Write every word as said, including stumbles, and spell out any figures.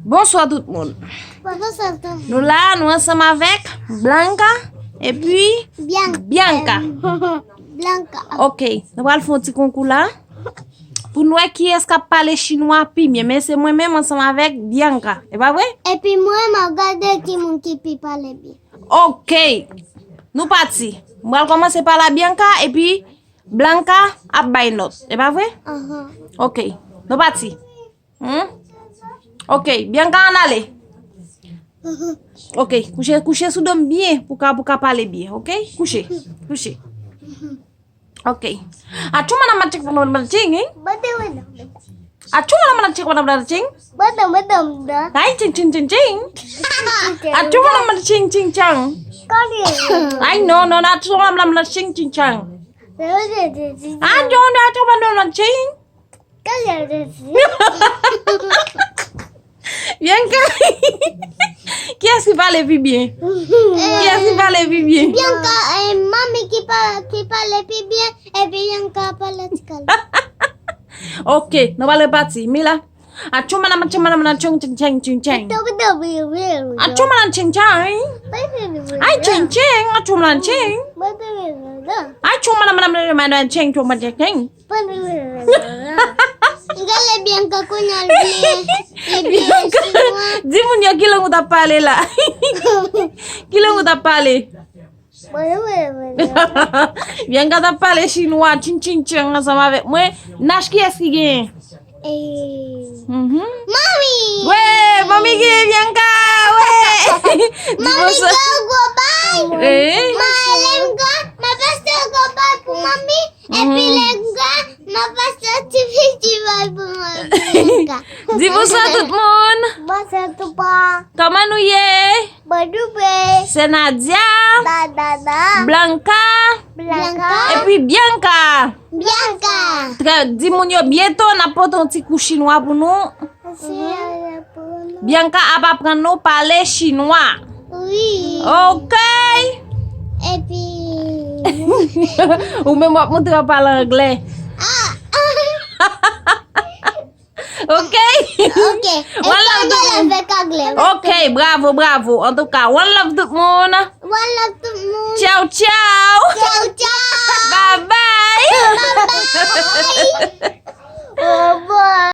Bonswa tout moun. Bonswa tout moun. Nou la, nou ansanm avèk Blanca epi Bian- Bianca. Blanca. Ok, nou pral fè yon ti konkou la. Pou n wè kiyès k ap pale chinwa pi byen. Men se mwen menm ansanm avèk Bianca. E pa vre? Epi mwen, m ap gade ki moun ki pi pale byen. Ok. Nou pati. M pral kòmanse pa la Bianca epi Blanca ap bay nòt. E pa vre? Ahan. Ok. Nou pati. Hmm? Ok. Bianca, ann ale. Ok. Kouche, kouche sou do m byen pou ka, pou ka pale byen. Ok? Kouche. Kouche. Ok. Atchou madam atchik madam atching, hein? Atchou madam atchik madam atching. Ay, ching, ching, ching, ching. Atchou madam atching, ching, chang. Ay, non, non, atchou madam atching, ching, chang. Ah, non, non, atchou madam atching. Bianca. Kiyès ki pale pi byen? Kiyès ki pale pi byen? Bianca, eh, manmi ki pa, ki pale pi byen, epi Bianca pale ti kalm. Ok, nou pral repati. Mila. Atchou madam, atchou madam, atchou ching chang, ching chang. Atchou madam, ching chang. Ay, ching ching, atchou madam, ching. Atchou madam, madam, madam, ching, ching, ching, ching. Gade Bianca kounye a, li byen, li byen chinwa. Di moun yo ki lang ou t ap pale la. Ki lang ou t ap pale? Bianca t ap pale chinwa, chin chin chan ansanm avèk mwen. Nash, kiyès ki genyen? Eh. Mhm. Manmi! Wi, manmi genyen Bianca, wi! Manmi gen gwo bay! Eh. Mwen, lè m gran, m ap achte gwo bay pou manmi. Epi lè m gran, m ap achte ti piti bay pou manmi. Di bonswa tout moun. Bonswa tout moun. Kòman nou ye? Bondoupe. Se Nadia. Dadada. Blanca. Blanca. Epi Bianca. Bianca. Trè, di moun yo byento n ap pote yon ti kou chinwa pou nou. Bianca ap aprann nou pale chinwa. Wi. Ok. Epi. Ou menm w ap montre w pale anglè. Ah. Ok. Ok. One love tout moun. Ok, bravo, bravo. Antouka, one love tout moun. One love tout moun. Tchao, tchao. Tchao, tchao. Bye bye. Bye bye. Au revoir.